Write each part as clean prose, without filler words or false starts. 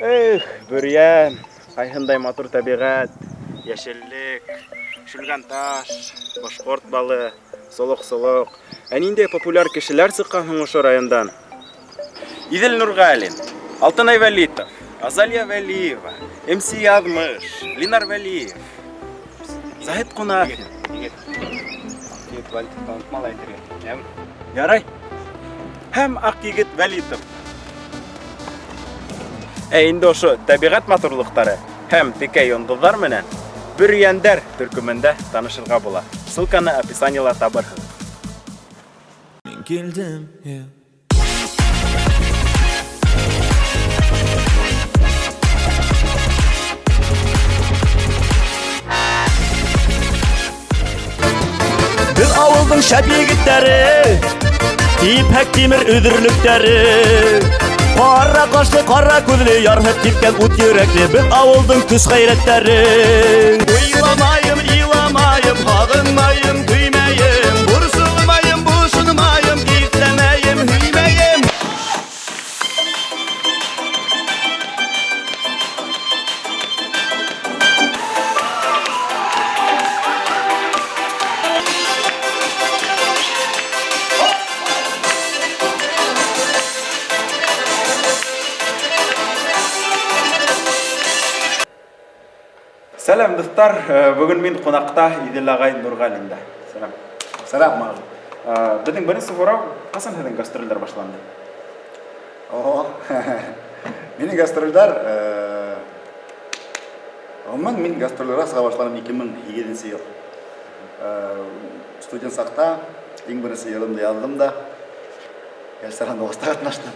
Эх, Бөрйән, ҡайһындай матур тәбиғәт, йәшеллек, шүлгән таш, башҡорт балы, солоҡ-солоҡ. Ә ниндәй популяр кешеләр сыҡҡан һуң ошо райондан? Иҙел Нурғәлин, Алтынай Вәлитов, Азалия Вәлиева, МС Яҙмыш, Линар Вәлиев, Заһит Ҡунафин. Егет, Егет Вәлитовты онотма ла әйтергә, йәме? Ярай. Һәм Аҡ егет Вәлитов. Ә инде ошо тәбиғәт матурлыҡтары һәм текә йондоҙҙар менән Бөрйәндәр төркөмөндә танышырға була. Ссылканы описаниела табырһығыҙ. Мин килдем, yeah. Беҙ ауылдың шәп егеттәре, Типһәк тимер өҙөрлөктәре. Ҡара ҡашлы, ҡара күҙле, ярһып типкән ут йөрәкле, Беҙ ауылдың көс ғәйрәттәре. Уйламайым, иламайым, һағынмайым, көймәйем, Борсолмайым, бошонмайым, иҫләмәйем, һөймәйем. Сәләм, дуҫтар! Бөгөн мин ҡунаҡта Иҙел ағай Нурғәлиндә. Сәләм. Сәләм. Беҙҙең беренсе һорау, ҡасан һеҙҙең гастролдәр башланды? О, минең гастролдәр, гомумән, мин гастролдәргә сыға башланым 2008 йыл. Студент саҡта иң беренсе йылымды яҙҙым да, Гәлсәрхан Дуғаста ҡатнаштым.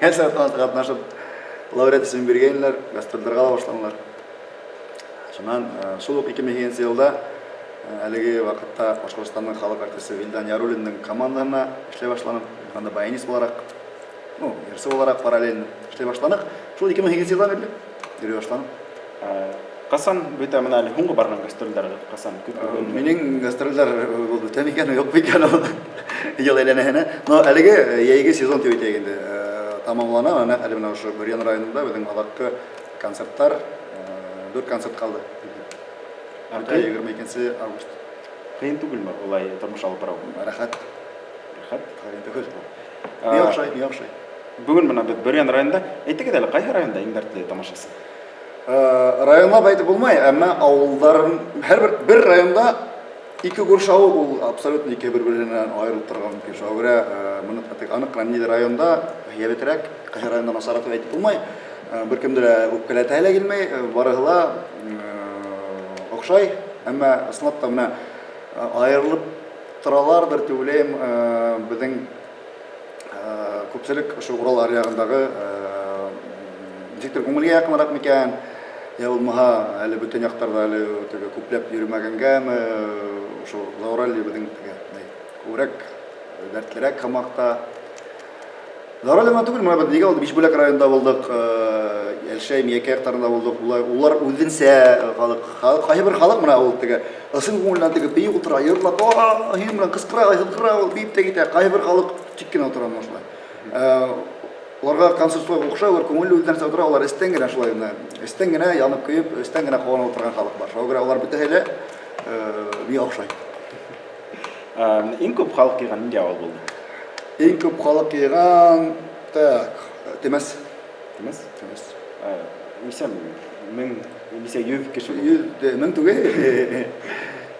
Гәлсәрхан Дуғаста ҡатнашып, лауреат исемен биргәйнеләр, гастролдәргә ала башланылар. Шунан шул ук 2008 елда әлеге вакытта Башкортстанның халык артисты Вилдан Яруллинның командаһына эшләй башланым. Анда баянист буларак, ну, йырсы буларак параллельно эшләй башланык. Шул 2008 елдан бирле йөри башланым. Касан бөтә менә әле һуңғы барган гастрольләр касан? Күпме? Минең гастрольләр ул бөтә микән, юк микән ул ел әйләнәһенә. Но әлеге йәйге сезон дип әйтәйек инде, тамамлана. Нәкъ әле менә шушы Бөрйән районында безнең азаккы Концертлар, дүрт концерт калды. Бөтә 22 август. Кыен түгелме улай тормыш алып бару? Рәхәт. Рәхәт? Кыен түгел. Миңа охшай, миңа охшай. Бүген менә без Бөрйән районында. Әйтегез әле, кайсы районда иң дәртле тамашасы? Районлап әйтеп булмай, әмма авылларын һәрбер бер районда Ике күрше авыл ул абсолютно ике бер-береннән аерылып торырга мөмкин. Шуңа күрә моны тик анык кына нинди районда һәйбәтрәк, кайсы районда начаррак дип әйтеп булмый. Беркемдә дә үпкәләтә лә килми, барыһы да охшай. Әмма ысынлап та менә аерылып торалардыр дип уйлыйм. Безнең Күпчелек ошо Урал аръягындагы ничектер күңелгә якынрак микән, я булмаһа әле бүтән яктарда әле теге күпләп йөрмәгәнгәме, ошо Зауралье безнең теге күбрәк дәртлерәк һымакта. Зауралье гына түгел, менә без нигә булды, Бишбүләк районында булдык, Әлшәй, Миякә яктарында булдык. Улар, улар үзенсә халык. Кайсы бер халык менә ул теге ысын күңелдән теге биеп утыра, йырлап, һин белән кычкыра, кычкыра, ул биеп тә китә. Кайсы бер халык тик кенә утыра менә шулай. Уларга концерт шулай охшай, улар күңелле үзләренчә утыра, алар эстән генә шулай менә, эстән генә янып көеп, эстән генә куанып утырган халык бар. Шуңа күрә алар бөтәһе дә миңа охшай. Иң күп халык йыйган нинди авыл булды? Иң күп халык йыйган, так, Темәс. Темәс? Темәс. Ничә мең, ничә йөз кеше булды? Йөз, мең түгел.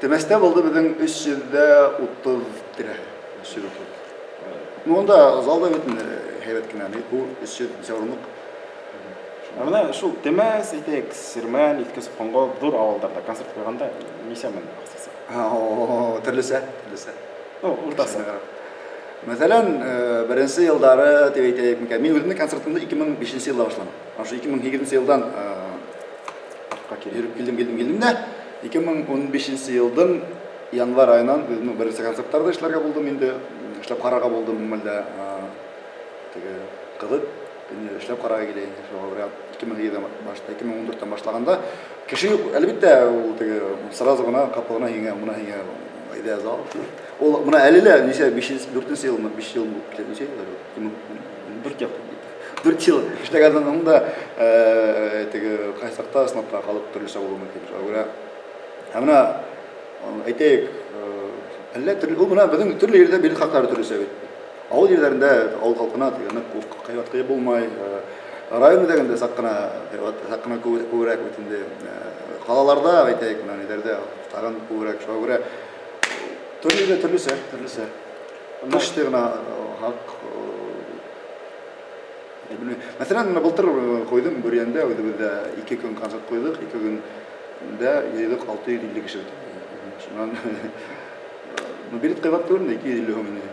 Темәстә булды безнең 330 тирәһе. 330. Ну, анда зал да бит инде һәйбәт кенә, бу 300 ничә урынлык. Ә менә шул Темәс, әйтәйек, Сирмән, Иске Субхангол зур авылларда концерт куйганда ничә мең акчасы? Төрлесе, төрлесе. Ну, уртасы. Мәсәлән, беренче елдары дип әйтәйек микән, мин үземнең концертымны 2005 елда башладым. Ана шул 2008 елдан йөреп килдем, килдем, килдем дә 2015 елдың январь аеннан үземнең беренче концертларда эшләргә булдым инде, эшләп карарга булдым күңелдә. Теге кызык, инде эшләп карарга килә инде. Шуңа күрә 2008-дән башта, 2014-тән башлаганда кеше юк, әлбәттә, ул теге сразу гына капыл гына һиңә, моны һиңә әйдә зал. Ул менә әле лә ничә, 5-нче, 4-нче елмы, 5 ел булып китә, ничә ел әле? 4 ел. Дүрт ел эшләгәндән һуң да теге кайсы чакта ысынлап та халык төрлөсә булуы мөмкин. Шуңа күрә ә менә әйтәйек, әллә төрле ул менә безнең төрле җирдә билет хаклары төрлечә бит. Авыл җирләрендә авыл халкына теге нык кыйбат кыеп булмай. Район үзәгендә сак кына кыйбат, сак кына күбрәк бит инде. Калаларда, әйтәйек, менә ниләрдә тагын күбрәк. Шуңа күрә төрле җирдә төрлечә, төрлечә. Почти гына хак белмим. Мәсәлән, менә былтыр куйдым Бөрьяндә, үзебездә 2 көн концерт куйдык, 2 көндә җыйдык 650 кеше бит. Шуннан ну билет кыйбат түгел инде, 250 һум инде.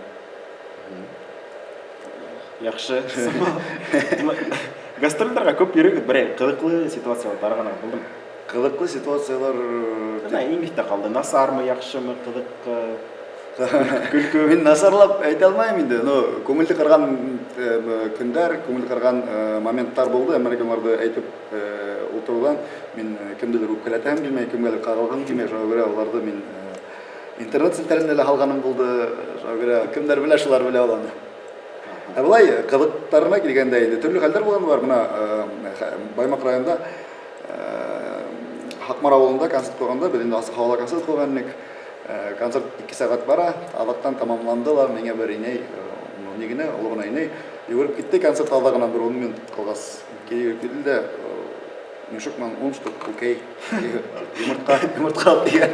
Яхшы. Гастрольләргә күп йөрегез, берәй кызыклы ситуацияләр тарыган булдымы? Кызыклы ситуацияләр Менә иң истә калды. Насармы, яхшымы, кызык, көлке. Мин насарлап әйтә алмыйм инде, но күңелне кырган көндәр, күңелне кырган моментлар булды, әмма ләкин аларны әйтеп утырудан мин кемдедер үпкәләтәм килмәй, кемгәдер кагылгым килмәй, шуңа күрә аларны мин интернет челтәрендә дә алганым булды, шуңа күрә кемнәр белә, шулар белә аланы. Ә болай кызыктарына килгәндә инде төрле хәлләр булган бар. Менә Баймак районында Хакмар авылында концерт куйганда, без инде асык һавада концерт куйган идек. Концерт 2 сәгать бара, азактан тәмамланды ла, миңа бер инәй, ни генә, олы гына инәй, йөгереп китте концерт азагына бер 10 минут калгач. Йөгереп китте дә, мешок белән 10 штук күкәй, йомырка, йомыртка алып килгән.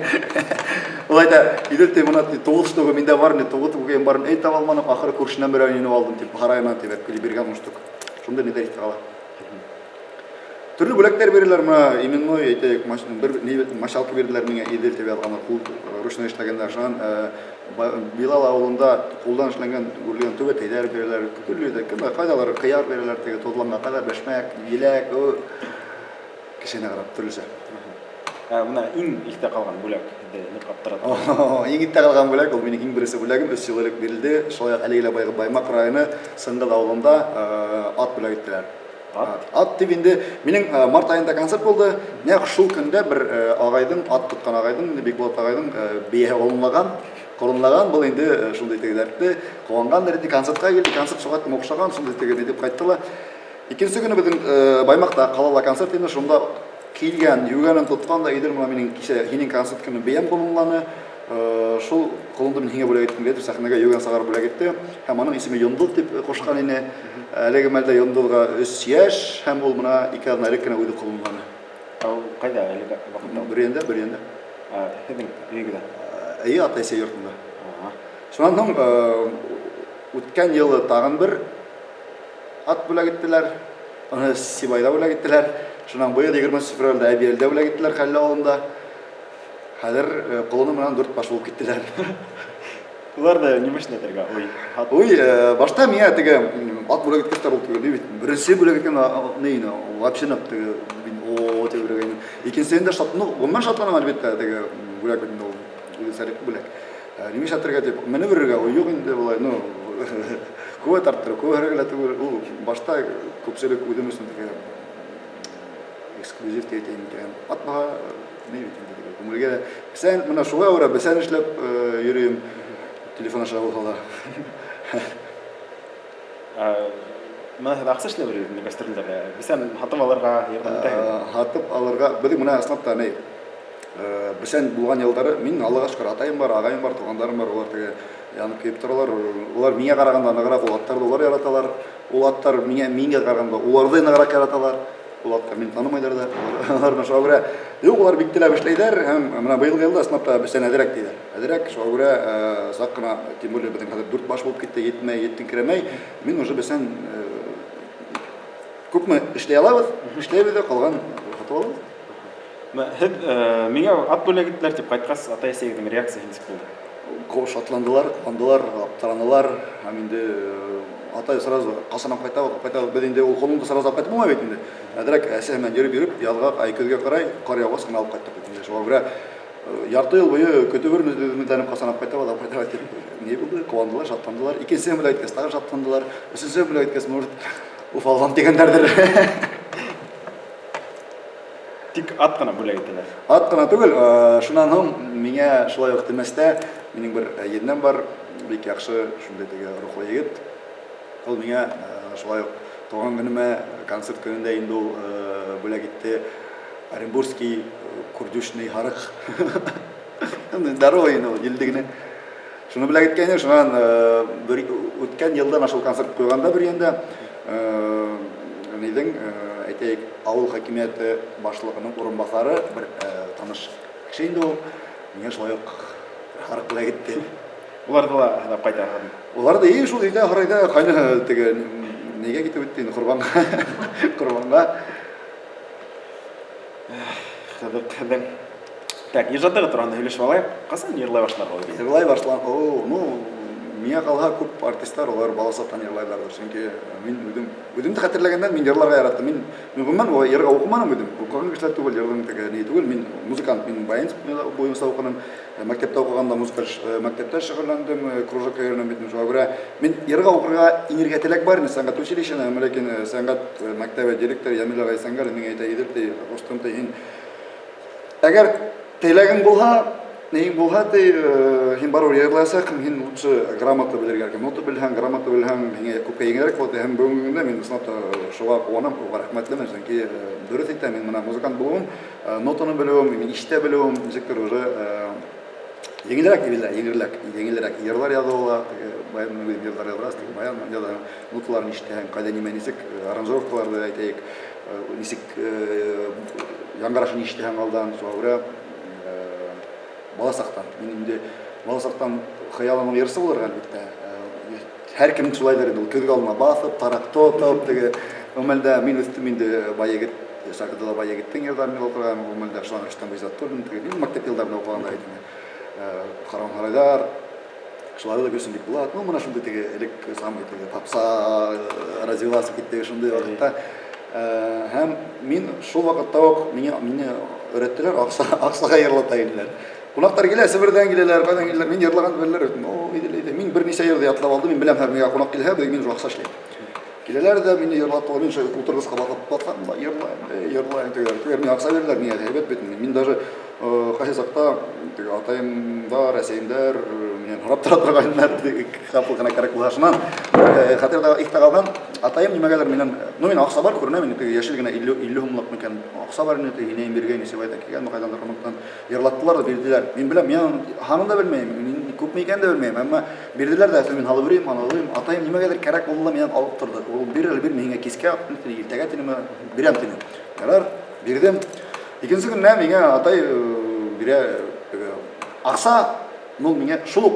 Ул әйтә, Идел ди, моны 9 штугы миндә бар, инде 9 күкәем бар, әй таба алмадым, ахыры күршеннән берәүне инеп алдым, дип, һараеннан дип, килеп биргән 10 штук. Шундый нидер истә кала. Төрле бүләкләр бирәләр, менә именной, әйтәйек, бер мочалка бирделәр миңа, Идел дип язган, кул ручной эшләгәннәр. Шуннан Билал авылында кулдан эшләнгән үрелгән түбәтәйләр бирәләр. Төрле дә, кемгә кайдалар кыяр бирәләр, теге тозланган кадәр бәшмәк, еләк, кешене карап төрлечә. Ә менә иң истә калган бүләк инде нык аптыратты. Иң истә калган бүләк, ул минем иң беренче бүләгем, 3 ел элек бирелде. Шулай ук әлеге лә Баймак районы Сыңгыл авылында ат бүләк иттеләр. Ат. Ат дип инде минем март аенда концерт булды. Нәкъ шул көндә бер агайдың, ат тоткан агайдың, инде Бикбулат агайдың бияһе колынлаган, колынлаган. Был инде шундый теге дәртле, куангандыр инде концертка килде, концерт шуңа охшаган, шундый теге ни дип кайтты ла. Икенче көне безнең Баймакта калала концерт инде, шунда килгән, йөгәнен тоткан да, Идел, менә минем кичә һинең концерт көне биям колынланы. Шул колынды мин һиңә бүләк иттем, дип сәхнәгә йөгән сыгарып бүләк итте. Һәм аның исеме Йондыз дип кушкан ине. Әлеге мәлдә Йондызга 3 яшь һәм ул менә 2 атна элек кенә үзе колынланы. Ә ул кайда әлеге вакытта? Бөрьяндә, Бөрьяндә. Һезнең өегездә? Әйе, ата-әсә йортында. Шуннан соң үткән елы тагын бер ат бүләк иттеләр. Аны Сибайда бүләк иттеләр. Шуннан быел 20 февральдә Әбиәлдә бүләк иттеләр Хәлле авылында. Хәзер колыны менән дүрт баш булып киттеләр. Улар да нимә эшләтергә? Ой, ат. Ой, башта миңа теге ат бүләк иткәч тә булып түгел, бит. Беренче бүләк иткән ни инде, вообще нык теге мин о дип йөргән. Икенчесендә шат, ну, гомумән шатланам әлбәттә, теге бүләк бит инде ул үзенчәлекле бүләк. Нимә эшләтергә дип, менеп йөрергә уй юк инде болай, ну, күбә тарттырып, күбә йөрергә түгел. Ул башта күпчелек үзем өчен теге эксклюзив дип әйтәйем икән. Ат баһа ни бит инде теге күңелгә дә. Бесән, менә шуңа күрә бесән эшләп йөрим, телефон аша булса да. Менә сез акча эшләп йөрисез инде гастрольләрдә. Бесән һатып алырга ярдәм итәгез. Һатып алырга, безнең менә ысынлап та ни, бесән булган еллары, мин Аллага шөкер, атаем бар, агаем бар, туганнарым бар, алар теге янып көеп торалар. Алар миңа караганда ныграк ул атларны улар яраталар. Ул атлар миңа миңа караганда уларны ныграк яраталар. Ул атлар мине танымайлар да. Алар менә шуңа күрә, юк, улар бик теләп эшләйләр һәм менә быелгы елда ысынлап та бесән әзрәк диләр. Әзрәк, шуңа күрә сак кына, тем более безнең хәзер дүрт баш булып китте, етмәй, еттеңкерәмәй. Мин уже бесән күпме эшли алабыз, эшләйбез дә, калган сатып алабыз. Һеҙ миңә ат бүләк иттеләр дип ҡайтҡас, атай-әсәйегеҙҙең реакцияһы нисек булды? Шатландылар, куандылар, аптыранылар һәм инде атай сразу касанан кайтабыз, кайтабыз. Без инде ул колынды сразу алып кайтып булмай бит инде. Әзрәк әсә менән йөреп-йөреп, язга, ай көзгә карай, кар яугач кына алып кайттык бит инде. Шуңа күрә ярты ел буе көтеп йөрмез, өметләнеп касан алып кайтабыз, алып кайтабыз дип. Ни булды? Куандылар, шатландылар. Икенчесен бүләк иткәч, тагын шатландылар. Өченчесен бүләк иткәч, может, уф, аллам дигәннәрдер. Тик ат кына бүләк итәләр. Ат кына түгел, шуннан һуң миңа шулай ук Темәстә минем бер езнәм бар, бик яхшы, шундый теге рухлы егет. Ул миңа шулай ук Туған көнөмә концерт көнөндә инде ул бүләк итте Оренбургский курдючный һарыҡ. Здоровый инде ул, елде генә. Шуны бүләк иткәйне, шуннан бер үткән елдан шул концерт куйганда бер ендә нидең, әйтәйек, авыл хакимияте башлыгының урынбасары бер таныш кеше инде ул, миңа шулай ук һарык бүләк итте. Уларҙы ла һанап ҡайтаһығыҙмы? Уларҙы и шул өйҙә һарайҙа ҡайны теге нигә китеп үтте инде ҡорбанға. Ҡорбанға. Ҡыҙыҡ һеҙҙең. Так, ижадығыҙ тураһында һөйләшеп алайыҡ. Ҡасан йырлай башларға уйлайһың? Йырлай башлан, о, ну, миңә ҡалһа күп артистлар улар бала саҡтан йырлайҙарҙыр. Сөнки мин үҙем үҙемде хәтерләгәндән мин йырларға яраттым. Мин мин гомумән йырға уҡыманым үҙем. Уҡыған кешеләр түгел, йырҙың теге ни түгел. Мин музыкант, мин баян буйынса уҡыным. Мәктәптә уҡығанда музыкаль мәктәптә шөгыльләндем, кружокка йөрөнем бит. Шуңа күрә мин йырға уҡырға инергә теләк бар ине сәнгать училищеһына, әмма ләкин сәнгать мәктәбе директоры Ямил ағай Сәнгәлин миңә әйтә, Идел, ти, ҡустым, ти, һин әгәр теләгең булһа, нең булһа, ти, һин барыбер йырлаясаҡһың, һин лучше грамота белергә кәрәк. Нота белһәң, грамота белһәң, һиңә күпкә еңелерәк була, ти. Һәм бөгөнгө көндә мин ысынлап та шуға ҡыуанам, уға рәхмәтлемен, сөнки дөрөҫ әйтә, мин менә музыкант булыуым, нотаны белеүем, мин ишетә белеүем, ничектер уже еңелерәк, еңелерәк, еңелерәк йырлар языуы ла, теге баян үҙем йырлар язғас, теге баян язаһың, ноталарын ишетәһең, ҡайҙа нимә нисек, аранжировкаларҙы әйтәйек, нисек яңғырашын ишетәһең алдан, шуға күрә бала саҡтан, мин инде бала саҡтан хыялланыу йырсы булырға, әлбиттә, һәр кем шулайҙыр инде ул, көҙгө алдына баҫып, тараҡ тотоп, теге мәлдә мин үҫтем инде бай егет, Сәғиҙулла бай егеттең йырҙарын йырлатырға, ул мәлдә шунан Рөстәм Ғиззатуллин, теге мин мәктәп йылдарында уҡығанда әйтәм, Ҡарауын һарайҙар, шулай ҙа Гөлсөм Бикбулат, ну, мына шундай теге элек самый теге попса развиваться китте шундай ваҡытта. Һәм мин шул ваҡытта уҡ мине өйрәттеләр, аҡсаға йырлата инеләр. Ҡунаҡтар килә, Себерҙән киләләр, ҡайҙан киләләр, мин йырлағанды беләләр. О, әйҙә, әйҙә. Мин бер нисә йырҙы ятлап алдым, мин беләм, һәр миңә ҡунаҡ килһә, мин уже аҡса эшләйем. Киләләр ҙә мине йырлаталар, мин шул ултырғысҡа баҫып баҫам да йырлайым, эй, йырлайым тегеләр. Тегеләр миңә аҡса бирәләр, миңә һәйбәт бит. Мин даже ҡайһы саҡта теге атайымдар, әсәйемдәр минән һорап тора торғайнылар, ҡапыл ғына кәрәк булһа. Шунан хәтерҙә иҫтә ҡалған, атайым нимәгәлер минән, ну, мин аҡса бар, күренә, мин теге йәшел генә 50 һумлыҡ микән аҡса бар ине, теге инәйем биргәйне, Сибайҙан килгәнме, ҡайҙандыр оноттом. Йырлаттылар ҙа бирҙеләр. Мин беләм, мин һанын да белмәйем, мин күпме икәнен дә белмәйем, әммә бирҙеләр ҙә, мин һалып йөрөйөм, аны алыйм. Атайым нимәгәлер кәрәк булды ла минән алып торҙо. Ул бир әле, бир, мин һиңә кискә, иртәгә тинеме, бирәм тине. Ярар, бирҙем. Икенсе көнне миңә атай бирә теге аҡса, ну, миңә шул уҡ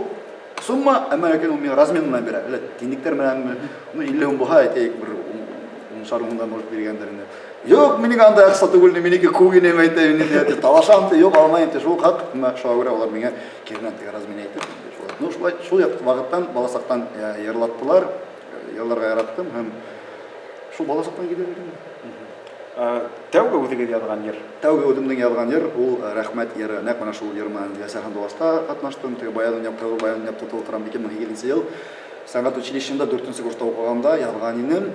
сумма, әммә ләкин ул миңа размен менән бирә. Әллә тинлектәр менәнме, ну, 50 һум булһа, әйтәйек, бер уншар һумдан может биргәндер инде. Юҡ, минең андай аҡса түгел, минеке күп ине, әйтәйем, инде талашам, юҡ, алмайым, шул хаҡ. Әммә шуға күрә улар миңә киренән теге размен әйтеп, шулай. Ну, шулай, шул ваҡыттан, бала саҡтан йырлаттылар, йырларға яраттым һәм шул бала саҡтан килә бирдем. Тәүге үҙегеҙ яҙған йыр? Тәүге үҙемдең яҙған йыр ул Рәхмәт йыры. Нәҡ менә шул йыр менән Йәсәр Һандуғаста ҡатнаштым. Теге баян уйнап, тәүге баян уйнап тотолып торам. 2008 йыл сәнғәт училищеһында 4 курста уҡығанда яҙған инем.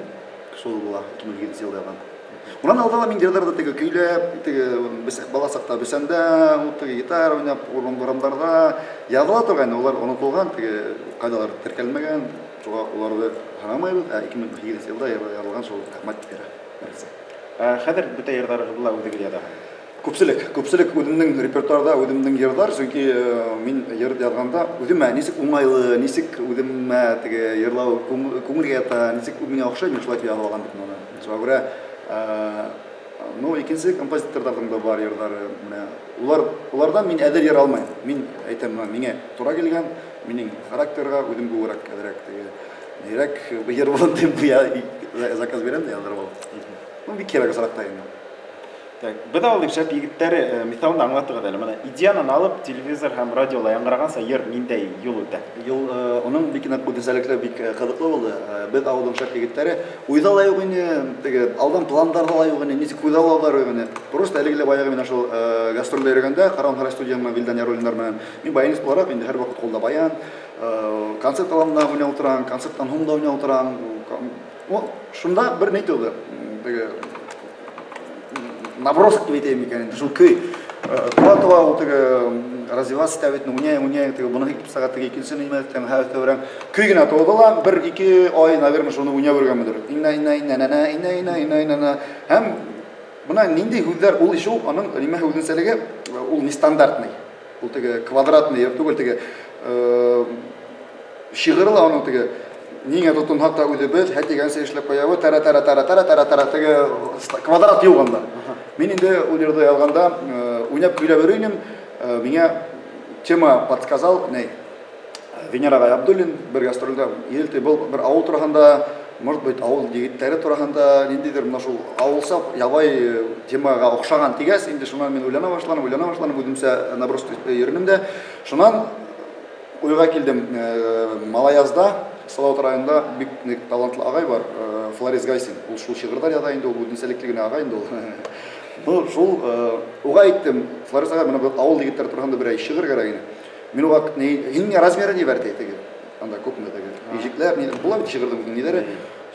Шул була, 2008 йылда яҙған. Унан алда ла мин йырҙарҙы теге көйләп, теге бала саҡта бесәндә, ул теге гитара уйнап, урамдарҙа яҙыла торғайны. Улар онотолған, теге ҡайҙалыр теркәлмәгән, шуға уларҙы һанамайбыҙ. Ә 2008 йылда яҙылған шул Рәхмәт йыры. Хәҙер бөтә йырҙарығыҙҙы ла үҙегеҙ яҙаһығыҙ? Күпселек үҙемдең репертуарҙа үҙемдең йырҙар, сөнки мин йыр яҙғанда үҙемә нисек уңайлы, нисек үҙемә теге йырлау күңелгә ята, нисек миңә оҡшай, мин шулай итеп яҙып алған бит уны. Шуға күрә, ну, икенсе композиторҙарҙың да бар йырҙары, менә уларҙан мин әҙер йыр алмайым. Мин әйтәм, менә миңә тура килгән, минең характерға үҙем күберәк әҙерәк теге нирәк йыр булын дип заказ бирәм дә яҙҙырып алып. Ну, бик кирәк осраҡта инде. Так, беҙ ауылдың шәп егеттәре миҫалында аңлатығыҙ әле. Мына идеянан алып телевизор һәм радиола яңғырағанса йыр ниндәй юл үтә? Юл, уның бик ныҡ үҙенсәлекле, бик ҡыҙыҡлы булды. Беҙ ауылдың шәп егеттәре уйҙа ла юҡ ине, теге алдан пландарҙа ла юҡ ине, нисек күҙаллауҙар юҡ ине. Просто әлеге лә баяғы мин шул гастролдә йөрөгәндә Ҡарауын һарай студияһы менән Вилдан Яруллиндар менән мин баянист булараҡ инде һәр ваҡыт ҡулда баян, концерт аланда уйнап ултырам, концерттан һуң да уйнап ултырам. Шунда бер ни тыуҙы, теге набросок тип әйтәйем икән инде, шул көй. Туа-туа ул теге развиваться итә бит, уйнай, уйнай, теге буны китеп сыга, теге икенче нимә итәм, һәр тәүрәң. Көй генә туды ла, бер ике ай, наверное, шуны уйнап йөргәнмендер. Инна инна инна на на инна инна инна инна на. Һәм менә нинди һүзләр ул ишү, аның нимә үзенчәлеге, ул нестандартный. Ул теге квадратный йыр түгел, теге шигыры ла аның теге ниңә тотынһак та үзебез, һә дигәнчә эшләп куябыз, тара тара тара тара тара тара теге квадрат юк анда. Мин инде ул йырды язганда уйнап көйләп йөри идем, миңа тема подсказал, ней, Венера агай Абдуллин бер гастрольдә ел был бер авыл тураһында, может быть, авыл егетләре тураһында, ниндидер менә шул авылса ябай темага охшаган дигәс, инде шуннан мин уйлана башладым, уйлана башладым, үземчә наброс йөрдем дә. Шуннан уйга килдем, Малаязда, Салават районында бик нык талантлы агай бар, Флорис Гайсин. Ул шул шигырьләр яза инде, ул үзенчәлекле генә агай инде ул. Ну, шул уга әйттем, Флорис агай, менә бу авыл егетләре турында берәй шигырь кирәк иде. Мин уга ни, һин миңа размеры җибәр ди теге. Анда күпме теге. Иҗекләр, ни була бит шигырьнең үзенең ниләре.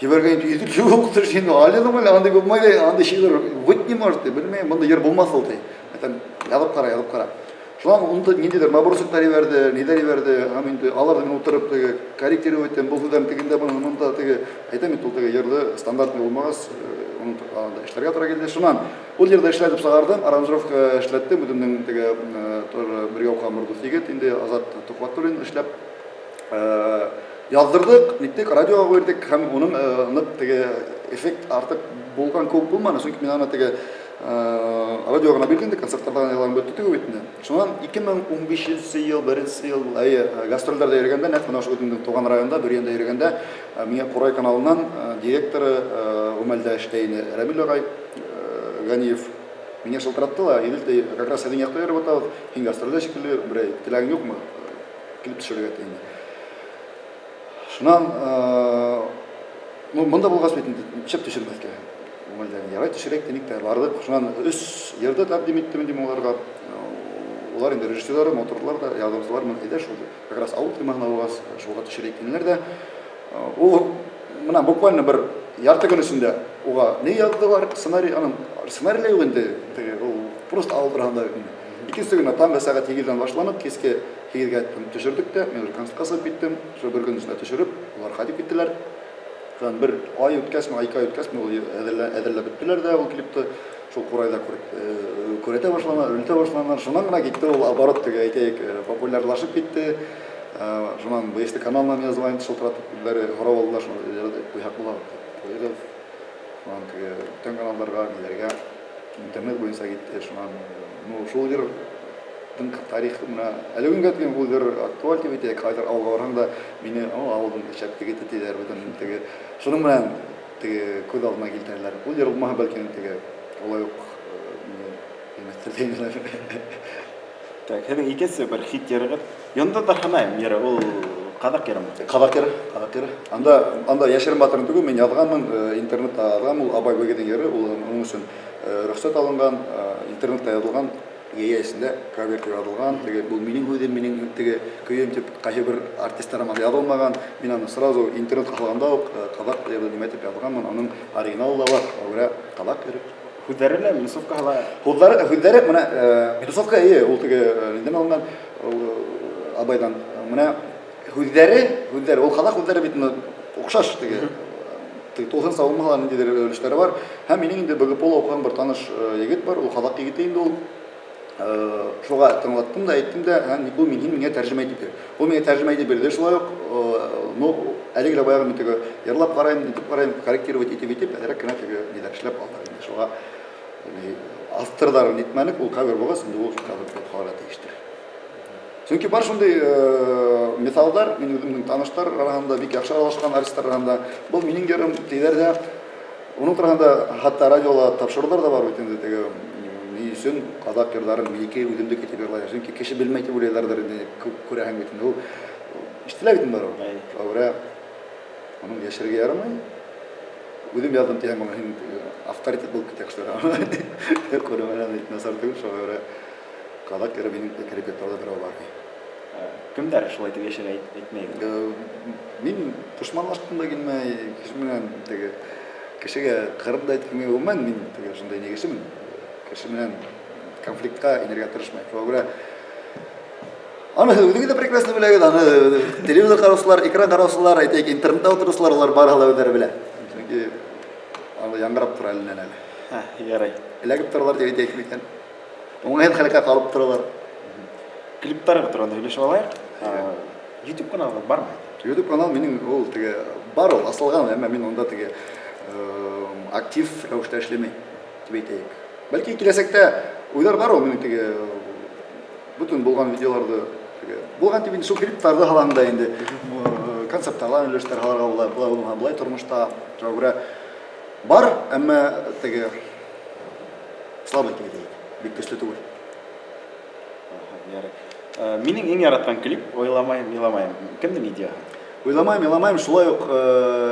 Җибәргән инде йөзек юктыр син. Алина әле андый булмайды, андый шигырь быть не может, ди. Белмим, монда йыр булмас ул ди. Әйтәм, язып кара, язып кара. Шуннан унда ниндидер набросоклар җибәрде, ниләр җибәрде, һәм инде аларны мин утырып теге корректировать иттем, бу сүзләрне тегендә, моны монда теге. Әйтәм бит, ул теге йырды стандартный булмагач, оны анда эшләргә туры килде. Шуннан ул йырды эшләтеп чыгардым, аранжировка эшләттем, үземнең теге тоже бергә укыган бер дус егет инде Азат Тухватуллин эшләп яздырдык, ниттек, радиога бирдек һәм уның нык теге эффект артык булган кебек булмады, чөнки мин аны теге радио гына бирдем инде, концертларда гына ялган бетте түгел бит инде. Шуннан 2015 ел, беренче ел, әйе, гастрольләрдә йөргәндә, нәкъ менә шул үземнең туган районда, Бөрьяндә йөргәндә, миңа Курай каналыннан директоры Гүмәлдә эштә иде Рәмил агай Ганиев миңа шылтыратты ла, Идел, ди, как раз сезнең якта йөреп атабыз, һин гастрольдә шикелле, берәй теләгең юкмы, килеп төшәргә ди инде. Шуннан, ну, монда булгач бит инде, ничек төшермәскә? Күңелдән ярай төшерәйек диник тә бардык. Шуннан өч йырды тәкъдим иттем инде мин аларга. Улар инде режиссерлар, моторлар да, ярдәмчеләр менә әйдә шул как раз авыл темаһына булгач, шуга төшерәйек динеләр дә. Ул менә буквально бер ярты көн эчендә уга ни яздылар, сценарий, аның сценарий лә юк инде, теге ул просто авыл турында бит инде. Икенче көнне таңгы сәгать 8-дән башланып, кичке 8-гә төшердек тә, мин уже концертка чыгып киттем. Шул бер көн эчендә төшереп, улар кайтып киттеләр. Шуннан бер ай үткәч, миңа ике ай үткәч, ул әзерләп беттеләр дә ул клипты. Шул курайда күрәтә башлана, өлтә башлана. Шуннан гына китте ул оборот теге, әйтәйек, популярлашып китте. Шуннан БСТ каналына миңа звонить шылтыратып, үзләре сорап алдылар, шуны куйсак була дип. Куйыгыз. Шуннан теге бүтән каналларга, ниләргә интернет буенча китте. Шуннан, ну, шул җыр тарихы менә әле көнгә тиклем ул җыр актуаль дип әйтәйек. Кайдыр авылга барсаң да, мине, о, авылның шәп егете диләр, бөтен теге шуның белән теге күз алдына китерәләр. Ул җыр булмаса, бәлки, теге алай ук мине белмәстер дә. Так, һеҙҙең икенсе бер хит йырығыҙ Йондоҙҙар һанайым йыры, ул ҡаҙаҡ йырымы? Ҡаҙаҡ йыры, ҡаҙаҡ йыры. Анда, анда йәшерен батырын түгел, мин яҙғанмын, интернетта яҙған, ул Абай Бөгейҙең йыры, ул уның өсөн рөхсәт алынған, интернетта яҙылған, йәйә эсендә кавер дип яҙылған, теге был минең һүҙем, минең теге көйөм дип ҡайһы бер артисттар һымаҡ яҙылмаған. Мин аны сразу интернетҡа һалғанда уҡ ҡаҙаҡ йыры нимә дип яҙғанмын, уның оригиналы ла бар, шуға күрә ҡаҙаҡ йыры. Һүҙҙәре лә минусовкаһы ла. Һүҙҙәре, һүҙҙәре менә минусовка әйе, ул теге ниндән алынган, ул Абайдан. Менә һүҙҙәре, һүҙҙәре, ул ҡаҙаҡ һүҙҙәре бит оҡшаш теге. Теге тулыһынса булмаһа ла ниндәйҙер өлөштәре бар. Һәм минең инде БГПУ-ла уҡыған бер таныш егет бар, ул ҡаҙаҡ егете инде ул. Шуға тыңлаттым да, әйттем дә, һәм ул мин, һин миңә тәрҗемә итеп бир. Ул миңә тәрҗемә итеп бирде шулай ук. Ну, әлеге лә баягы мин теге йырлап карыйм, итеп карыйм, корректировать итеп итеп, әзрәк кенә теге ниләр эшләп алдык инде. Шуга авторларын нитмәнек, ул кавер булгач, инде ул кавер булып калырга тиештер. Чөнки бар шундый мисалдар, мин үземнең танышлар арасында, бик яхшы аралашкан артистлар арасында, был минең йырым диләр дә, уның турында хәтта радиола тапшырулар да бар бит инде, теге ни өчен казак йырларын минеке үземнеке дип йырлыйлар. Чөнки кеше белмәй дип уйлыйлардыр инде, күп күрәһең бит инде ул. Ишетелә бит инде барыбер. Шуңа күрә моның яшерергә ярамый. Үзем яздым дигән моңа һин авторитет булып китә кешеләр. Күрмәгән начар түгел, шуңа күрә казак йыры минем репертуарда берәү бар. Кемдәр шулай дип яшерә әйтмәй? Мин дошманлашкым да килмәй, кеше белән теге кешегә кырып да әйткем килмәй. Гомумән, мин теге шундый ни кешемен, кеше белән конфликтка инергә тырышмыйм. Шуңа күрә Аны һеҙ үҙегеҙ ҙә прекрасно беләгеҙ, аны телевизор ҡараусылар, экран ҡараусылар, әйтәйек, интернетта ултырыусылар, улар барыһы ла үҙҙәре белә. Сөнки аны яңғырап тора әленән әле. Ярай. Эләгеп торалар дип әйтәйек микән? Уңайһыҙ хәлгә ҡалып торалар. Клиптар турында һөйләшеп алайыҡ. YouTube каналы бармы? YouTube канал минең ул теге бар ул, асылған, әммә мин унда теге актив рәүештә эшләмәйем дип әйтәйек. Бәлки киләсәктә уйлар бар ул минең теге бөтен булған видеоларҙы теге булған дип инде шул клиптарҙы һалам да инде концерттарҙан өлөштәр һалырға була, былай булмаһа былай тормошта. Шуңа күрә бар, әммә теге слабый дип әйтәйек, бик көсле түгел. Ярай. Минең иң яратҡан клип Уйламайым, иламайым. Кемдең идеяһы? Уйламайым, иламайым шулай ук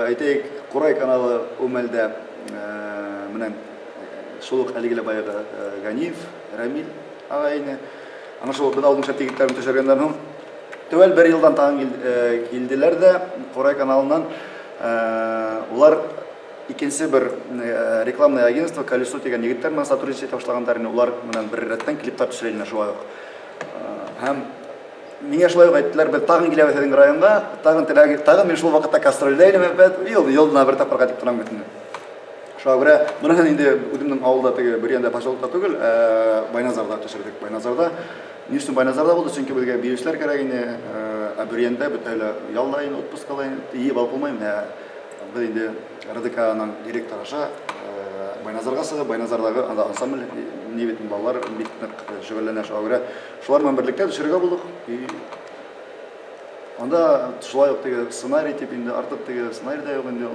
әйтәйек, Ҡурай каналы ул мәлдә менән шул ук әлеге лә баяғы Ганиев Рәмил ағай ине. Ана шул беҙ ауылдың шәп егеттәрен төшөргәндән һуң тәүәл бер йылдан тағын килделәр ҙә Ҡурай каналынан улар икенсе бер рекламное агентство Колесо тигән егеттәр менән сотрудничать итә башлагандар инде, улар менән бер рәттән клиптар төшөрә ине шулай ук. Һәм миңә шулай ук әйттеләр, беҙ тағын киләбеҙ һеҙҙең районға, тағын теләгеҙ, тағын мин шул ваҡытта гастролдә инем, әпәт, йыл, йылына бер тапҡырға дип торам бит инде. Шуңа күрә моныһын инде үҙемнең ауылда теге Бөрйәндә поселокта түгел, ә Байназарҙа төшөрҙөк. Байназарҙа. Ни өсөн Байназарҙа булды? Сөнки беҙгә биеүселәр кәрәк ине, ә Бөрйәндә бөтәһе лә ялда инде, отпускала инде, йыйып алып булмай. Менә беҙ инде РДК-ның директоры аша Байназарға сығып, Байназарҙағы анда ансамбль ни бит балалар бик нык шөгыльләнә, шуңа күрә шулар менән берлектә төшерергә булдык. И анда шулай ук теге сценарий дип инде артык теге сценарий да юк инде,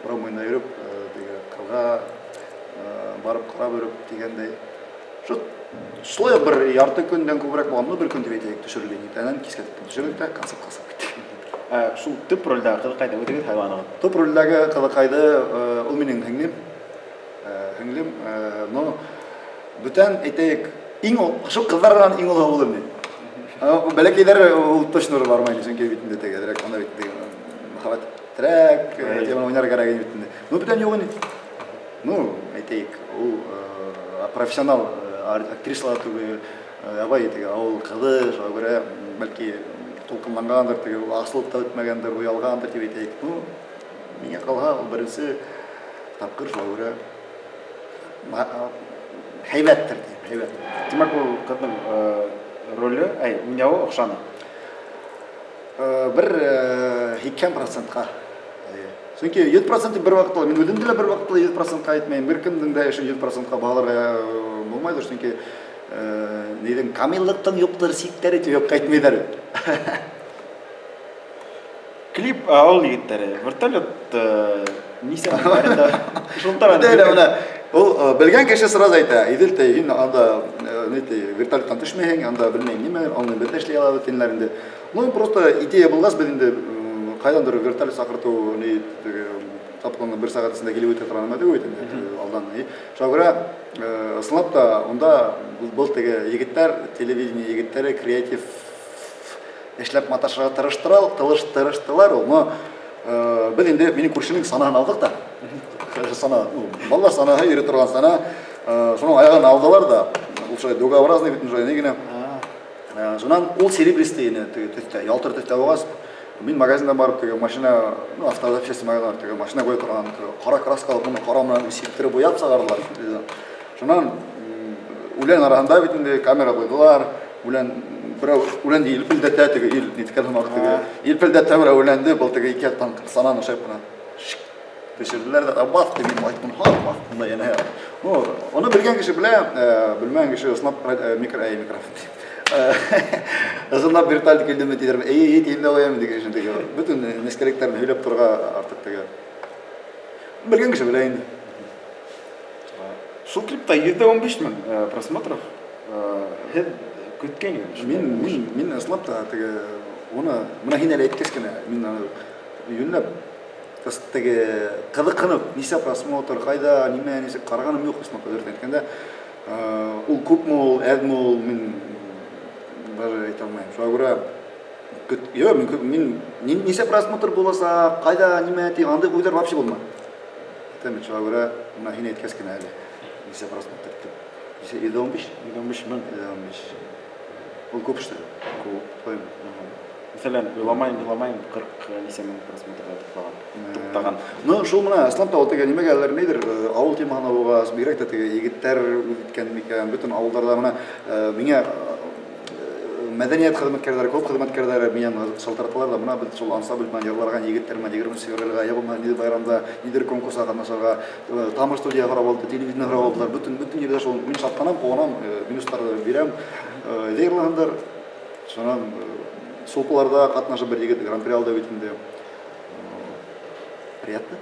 урам буенда йөреп, теге кырга барып карап йөреп дигәндәй. Шул шулай ук бер ярты көндән күбрәк булган, ну бер көн дип әйтәйек, төшерелгән иртәдән кискә тиклем төшердек тә концертка чыгып киттек. Ә шул төп рольдәге кызыкайды үзегез һайланыгыз. Төп рольдәге кызыкайды ул минең һеңлем. Һеңлем, но бүтән әйтәйек, иң шул кызлардан иң олы булыр мин. Бәләкәйләр ул точно уже бармай, чөнки бит инде теге әзрәк анда бит теге мәхәббәтрәк теманы уйнарга кирәк бит инде. Ну бүтән юк инде. Ну, әйтәйек, ул профессионал актрисалар түгел, ябай теге авыл кызы, шуңа күрә бәлки тулкынлангандыр, теге асылып та бетмәгәндер, оялгандыр дип әйтәйек. Ну, миңа калһа, ул беренче тапкыр, шуңа күрә һәйбәттер дип, һәйбәт. Димәк, ул кызның роле, әй, уйнавы охшаны. Бер 80 процентка. Чөнки 100 процент бер вакытта, мин үзем дә бер вакытта 100 процентка әйтмәйм, бер кемнең дә эшен 100 процентка баһаларга булмайдыр, чөнки нидән камиллыктың юктыр чикләре дип юкка әйтмиләр. Клип авыл егетләре, вертолет нисә аренда шул таран. Менә менә ул белгән кеше сразу әйтә, Идел тей, һин анда ни ти, вертолеттан төшмәйһең, анда белмәйм нимә, аны без дә эшли алабыз диләр инде. Ну, просто идея булгач, без инде кайдандыр вертолет сакырту ни теге тапканны бер сәгать эчендә килеп үтә торган нәмә түгел бит инде алдан. Шуңа күрә ысынлап та унда был теге егетләр, телевидение егетләре креатив эшләп маташырга тырыштырал, тылыш тырыштылар ул, но без инде минем күршенең санаһын алдык та. Сана, ну, балалар санаһы йөри торган сана, шуның аягын алдылар да, ул шулай дугообразный бит шулай ни генә. Шуннан ул серебристый ине теге төстә, ялтыр төстә булгач, мин магазинда барып теге машина, ну, автозапчасти магазинда теге машина куя торган кара краска алып, моны кара белән сиптереп буяп чыгардылар. Шуннан үлән арасында бит инде камера куйдылар. Үлән берәү үлән елпелдәтә теге ил ниткән һымак теге елпелдәтә берәү үләнде, был теге ике яктан сананы шәп кенә төшерделәр дә, бах дип мин айттым, ха, бах, мында янә. Ну, аны белгән кеше белә, белмәгән кеше ысынлап микро, әй, микрофон. Ысынлап вертолет килдеме диләр, әй, әй, дим дә куям дигән өчен теге. Бөтен нечкәлекләрен һөйләп торырга артык теге. Белгән кеше белә инде. Шул клипта 115 мең просмотров. Һеҙ көткән идем. Мин ысынлап та теге уны менә һин әле әйткәс кенә мин аны юньләп теге кызыкынып нисә просмотр, кайда, нимә, ничек караганым юк, ысынлап та дөресен әйткәндә. Ул күпме ул, әзме ул, мин даже әйтә алмыйм. Шуңа күрә Юк, мин мин нисә просмотр буласа, кайда, нимә дип андый уйлар вообще булмады. Әйтәм бит, шуңа күрә менә һин әйткәс кенә әле нисә просмотр дип. Нисә 115? 115 мең. 115. Ул күп эштер. Күп. Шулаймы? Мәсәлән, уйламайым, иламайым 40 нисә мең просмотрга туктаган. Туктаган. Ну, шул менә ислам та ул теге нимәгәлер нидер, авыл темаһына булгач, бигрәк тә теге егетләр үз иткән микән, бөтен авылларда менә миңа мәдәният хезмәткәрләре, клуб хезмәткәрләре миннән шалтыраталар да, менә без шул ансамбль белән йырларган егетләр менә 20 февральгә, я булмаса нидер байрамда, нидер конкурска катнашырга, Тамыр студия карап алды, телевидение карап алдылар, бөтен бөтен җирдә шул мин шатланам, куанам, минуслар бирәм. Әйдә йырлагандар. Шуннан Сулпыларда катнашып бер егет гран-при алды бит инде. Приятно.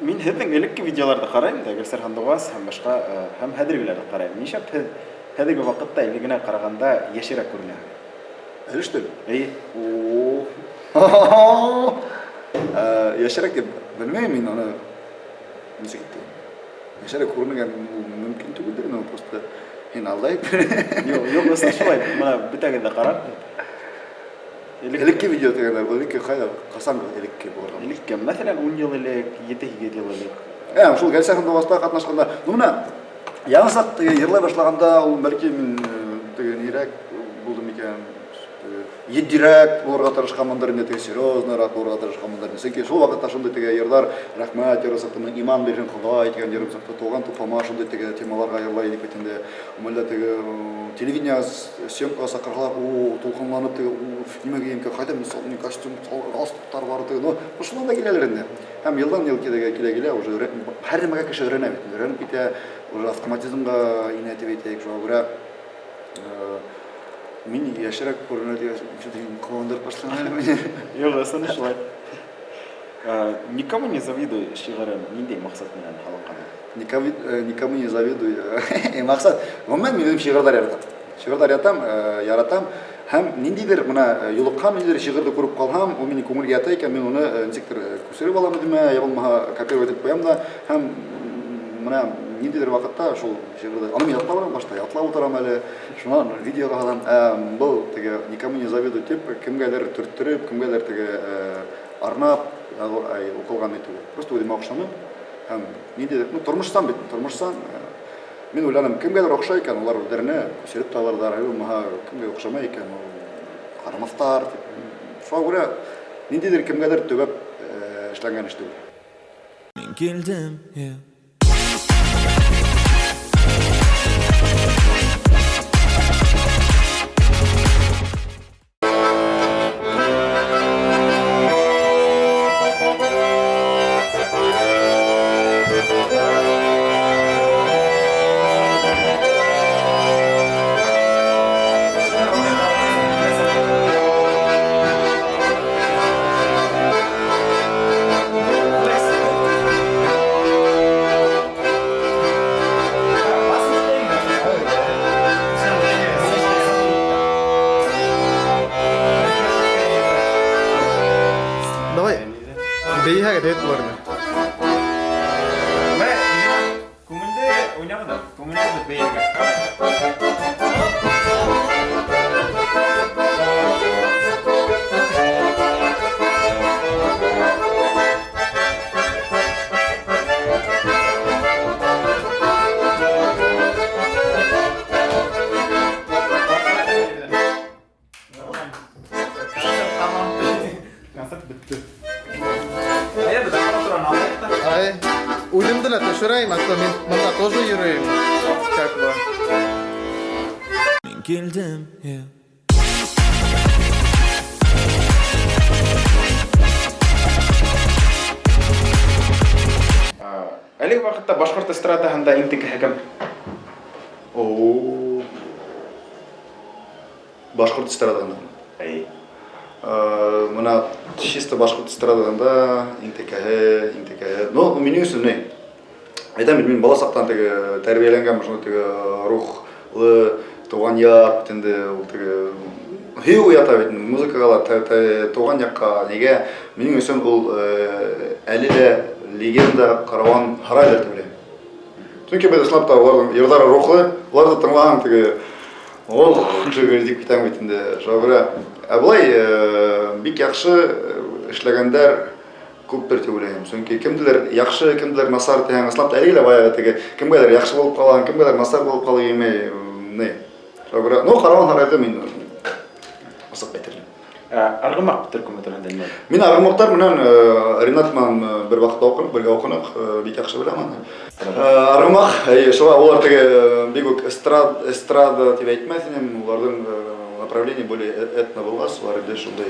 Мин һеҙҙең элекке видеоларҙы ҡарайым да, Гөлсәр Һандуғас һәм башҡа, һәм хәҙергеләрҙе ҡарайым. Нишләп һеҙ хәҙерге ваҡытта элегенә ҡарағанда йәшерәк күренәһегеҙ? Әле что ли? Эйе. Йәшерәк дип белмәйем мин аны ничек итте. Йәшерәк күренгән ул мөмкин түгелдер, но просто һин алдай. Юк, юк, ысын шулай. Менә бөтәгеҙ ҙә ҡарар. Элекке видео дигәндә, ул элекке кайда, касан элекке булырга? Элекке, мәсәлән, 10 ел элек, 7-8 ел элек. Ә, шул Гөлсәр Һандуғаста катнашканда, ну менә яңа сак теге йырлай башлаганда ул бәлки мин теге нирәк булды микән, Етдирәк булырга тырышканмындыр инде, теге серьезныйрак булырга тырышканмындыр инде. Чөнки шул вакытта шундый теге йырлар, рәхмәт йыры чыкты, иман бирсен Ходай дигән йырым чыкты, туган тупама шундый теге темаларга йырлай идек бит инде. Умәлдә теге телевидение съемкага чакырсалар, о, дулкынланып теге, о, нимә кием икән, кайда мин костюм, галстуктар бар теге, ну, шуннан да киләләр инде. Һәм елдан-ел килә-килә уже һәр нәмәгә кеше өйрәнә бит, өйрәнеп китә, уже автоматизмга инә дип әйтәйек, шуңа күрә Мин яшьрәк күренә дигән что-то куандырып башлаган әле мине. Юк, ысын шулай. Никому не завидуй шигыре нинди максат белән алынган? Никому, никому не завидуй. Максат, гомумән мин үзем шигырьләр яратам. Шигырьләр яратам, яратам. Һәм ниндидер менә юлыккан ниндидер шигырьне күреп калһам, ул минем күңелгә ята икән, мин аны ничектер күчереп алам үземә, я булмаһа копировать итеп куям да һәм менә ниндидер вакытта шул шигырьне, аны мин ятлап алам башта, ятлап утырам әле. Шуннан видеога алам. Ә, был теге никому не завидую дип, кемгәдер төрттереп, кемгәдер теге арнап укылган ни түгел. Просто үземә охшаны һәм нинди, ну, тормыштан бит, тормыштан. Мин уйланым, кемгәдер охшай икән, улар үзләренә күчереп тә алырдар, ә булмаһа, кемгә охшамай икән, ул карамастар дип. Шуңа күрә ниндидер кемгәдер төбәп эшләнгән эш түгел. Мин килдем, yeah. Давай, бейһәгеҙ әйт уларны. Күңелде уйнағыҙ, күңелде бейергә. Концерт бетте. Ай, үҙемде лә төшөрәйем, а то мин бында тоже йөрөйөм, как бы. Мин килдем, yeah. Әлеге ваҡытта башҡорт эстрадаһында иң текәһе кем? О, башҡорт эстрадаһында. Эй. Мына чисто башҡорт эстрадаһында иң текәһе, иң текәһе. Ну, минең өсөн ни? Әйтәм бит, мин бала саҡтан теге тәрбиәләнгән шуны теге рухлы туған яҡ бит инде ул теге һөйөү уята бит инде музыкаға ла, туған яҡҡа нигә? Минең өсөн ул әле лә легенда Караван һарайҙыр тип уйлайым. Сөнки беҙ ысынлап та уларҙың йырҙары рухлы, уларҙы тыңлаһаң теге ох, теге дип китәң бит инде. Шуға күрә, ә былай бик яҡшы эшләгәндәр күптер тип уйлайым. Сөнки кемделер яҡшы, кемделер насар тиһәң, ысынлап та әлеге лә баяғы теге кемгәлер яҡшы булып ҡалған, кемгәлер насар булып ҡала имей, ни. Шуңа күрә, ну, Караван һарайды мин асык әйтер идем. Аргымак төркеме турында нимә? Мин Аргымаклар менән Ринат менән бер вакытта укынык, бергә укынык, бик яхшы беләм аны. Аргымак, әйе, шулай алар теге бик үк эстрад, эстрада дип әйтмәс идем, уларның направление более этно булгач, улар инде шундый.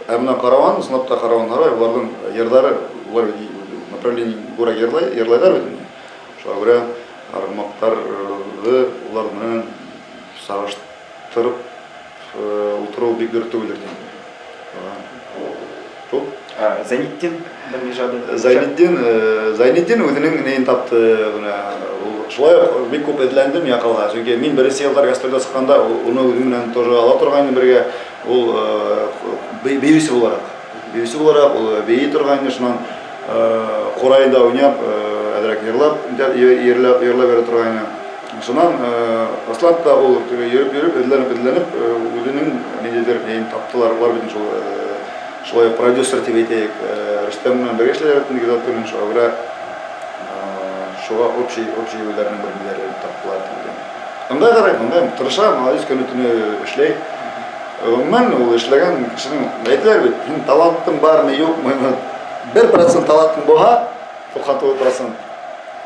Ә менә Караван, чынлап та Караван һарай, уларның йырлары, улар направление күрә йырлай, йырлайлар бит инде. Шуңа күрә Аргымакларны улар менән чагыштырып утыру бик дөрес түгелдер дим. Шул. Зайнетдинның иҗады. Зайнетдин, Зайнетдин үзенең неен тапты менә. Ул шулай ук бик күп эзләнде миңа калса. Чөнки мин беренче еллар гастрольдә чыкканда уны үзем белән тоже ала торган идем бергә. Ул биюче буларак. Биюче буларак ул бии торган иде. Шуннан кураенда уйнап, әзрәк йырлап, йырлап, йырлап йөри торган иде. Шуннан Аслан та ул йөреп-йөреп, эзләнеп-эзләнеп, үзенең ниндидер неен таптылар. Улар бит шул шулай ук продюсер дип әйтәйек, Рөстәм белән бергә эшләйләр бит инде Гизатуллин, шуңа күрә шуга общий, общий үзләренең бер ниләрен таптылар дип уйлыйм. Ыңгай карыйм, ыңгай, тырыша, молодец, көне-төне эшләй. Гомумән, ул эшләгән кешенең, әйтәләр бит, синең талантың бармы, юкмы, 1% талантың булһа, 99%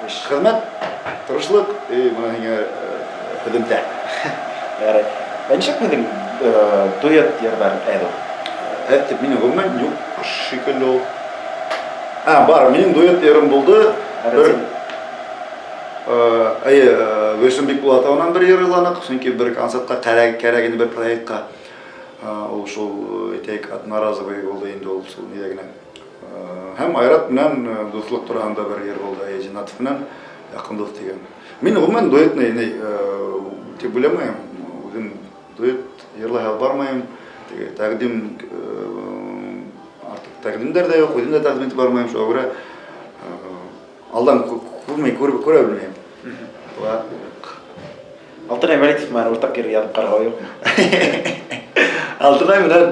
хезмәт, тырышлык, и менә һиңә һөҙөмтә. Ярай. Ә ничек безнең дуэт йырлар әз ул? Әз дип, минем гомумән юк шикелле ул. А, бар, минем дуэт йырым булды. Бер Әйе, Гөлсем Бикбулатованан бер йыр юлладык, чөнки бер концертка кәрәк, кәрәк инде бер проектка. Ул шул, әйтәйек, одноразовый булды инде ул шул нидә генә. Һәм Айрат белән дуслык турында бер йыр булды, әйе, Зиннатов белән якын дус дигән. Мин гомумән дуэтный ни дип уйламыйм. Үзем дуэт йырлай алып бармыйм. Теге тәкъдим артык тәкъдимнәр дә юк, үзем дә тәкъдим итеп бармыйм, шуңа күрә алдан күрми, күрә белмим. Алтынай Вәлитов менән уртак йыр язып караган юкмы? Алтынай белән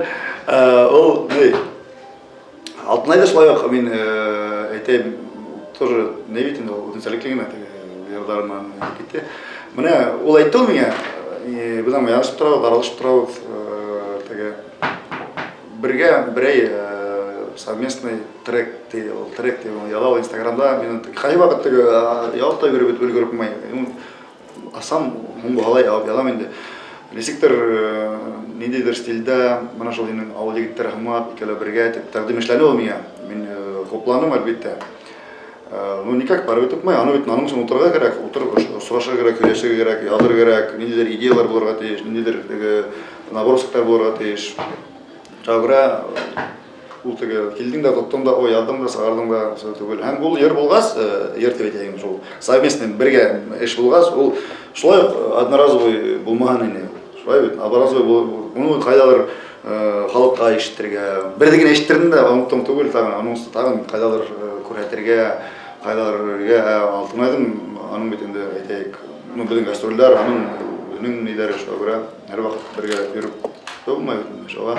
ул ни Алтынай да шулай ук мин әйтәм, тоже не бит инде ул үзенчәлекле генә теге йырларыннан китте. Менә ул әйтте ул миңа, без аңа язышып торабыз, аралашып торабыз, теге бергә берәй совместный трек ди, ул трек ди, ул яза ул Инстаграмда, мин кайвакыт теге язып та йөреп бит өлгереп булмый. Асам, һуң алай алып язам инде. Ничектер, ниндидер стильдә, менә шул инде авыл егетләре һымак, икәүләп бергә дип тәкъдим эшләде ул миңа. Мин хупланым, әлбәттә. Ну, никак барып тотмый, аны бит аның өчен утырырга кирәк, утырып сорашырга кирәк, сөйләшергә кирәк, язырга кирәк, ниндидер идеялар булырга тиеш, ниндидер теге набросоклар булырга тиеш. Шуңа күрә ул теге килдең дә, тоттың да, ой, яздың да, чыгардың да, шул түгел. Һәм ул йыр булгач, йыр дип әйтәйем, шул совместный бергә эш булгач, ул шулай ук одноразовый булмаган инде. Шулай бит, одноразовый бу, моны кайдадыр халыкка ишеттерергә. Бер генә ишеттердең дә, оныттың түгел, тагын аның тагын кайдадыр күрсәтергә, кайдадыр бергә. Алтынайдың аның бит инде әйтәйек, ну, безнең гастрольләр, аның үзенең ниләре, шуңа күрә һәрвакыт бергә йөреп булмый бит инде, шуңа.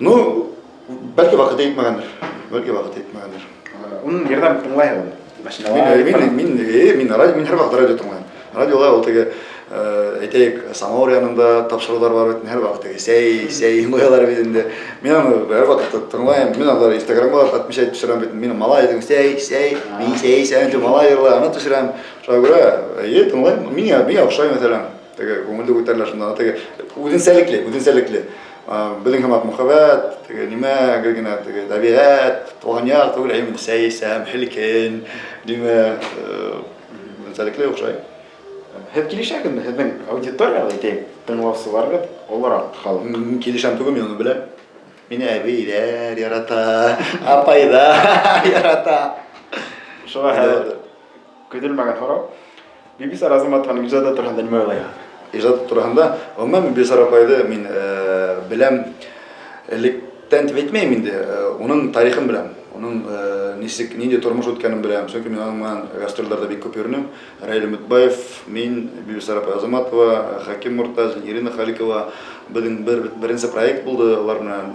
Ну, бәлки вакыты җитмәгәндер. Бәлки вакыты җитмәгәндер. Уның йырдан тыңлайһың. Мин, мин, мин, мин, радио, мин һәрвакыт радио тыңлыйм. Радиола ул теге, әйтәйек, самавыр янында тапшырулар бар бит, һәрвакыт теге сәй, сәй куялар бит инде. Мин аны һәрвакыт тыңлыйм. Мин аны Инстаграмга отмечать төшерәм бит. Мин малай дим, сәй, сәй, мин сәй, сәй дип малай йырлый, аны төшерәм. Шуңа күрә, әйе, тыңлыйм. Миңа, миңа охшай, мәсәлән. Теге күңелле күтәрелә шунда. Теге үзенчәлекле, үзенчәлекле. Безнең һымак мөхәббәт, теге нимә, гел генә теге табигать, туган як түгел, әйе, сәй, сәм, хелкен, нимә, үзенчәлекле охшай. Һеҙ килешәгеҙме? Һеҙҙең аудиторияғыҙ, әйтәйек, тыңлаусыларығыҙ олораҡ халыҡ. Килешәм түгел, мин уны беләм. Мине әбейләр ярата, апайлар ярата. Шуға хәҙер көтөлмәгән һорау. Бибисара Азаматованың ижады тураһында нимә уйлайһың? Ижады тураһында, гомумән, Бибисара апайды мин беләм, электән дип әйтмәйем инде, уның тарихын беләм, уның ничек, нинди тормыш үткәнен беләм. Чөнки мин аның белән гастрольләрдә бик күп йөрдем. Раил Өметбаев, мин, Бибисара апай Азаматова, Хәким Мортазин, Ирина Халикова. Безнең бер беренче проект булды, алар белән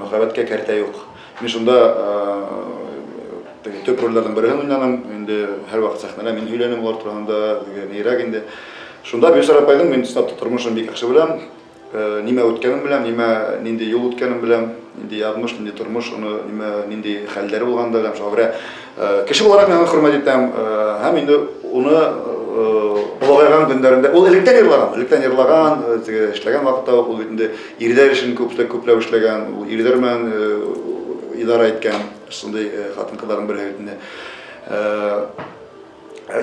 Мөхәббәткә кәртә юк. Мин шунда теге Төп рольләрнең береһен уйнаным. Инде һәрвакыт сәхнәлә мин һөйләнем улар турында, нирәк инде. Шунда Бибисара апайның мин чынлап та тормышын бик яхшы беләм. Нимә үткәнен беләм, нимә нинди юл үткәнен беләм, нинди язмыш, нинди тормыш, оны нимә нинди хәлләре булганын да беләм. Шуңа күрә кеше буларак мин аны хөрмәт итәм. Һәм инде уны олыгайган көннәрендә ул электән йырлаган, электән йырлаган, теге эшләгән вакытта ук ул бит инде ирләр өчен күпләп күпләп эшләгән, ул ирләр белән идарә иткән шундый хатын-кызларның берсе бит инде.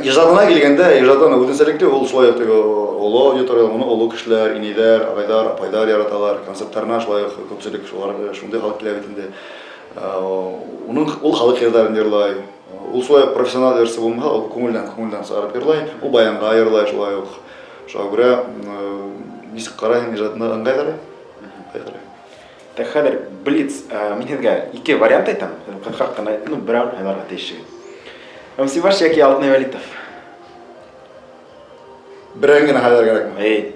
Ижадына килгәндә, ижады аны үзенчәлекле, ул шулай ук теге олы аудитория, моны олы кешеләр, инәйләр, агайлар, апайлар яраталар. Концертларына шулай ук күпчелек шулар шундый халык килә бит инде. Уның ул халык җырларын җырлай. Ул шулай ук профессионал җырчы булмаса, ул күңелдән, күңелдән чыгарып җырлай. Ул баянга җырлай шулай ук. Шуңа күрә ничек карыйм иҗатына ыңгай карый. Ыңгай карый. Так, хәзер блиц, мин һеҙгә ике вариант әйтәм, кыскарак кына, ну, берәүен һайларга тиешсегеҙ. МС яки Алтынай Вәлитов? Берәүен генә һайларга кирәкме? Эй.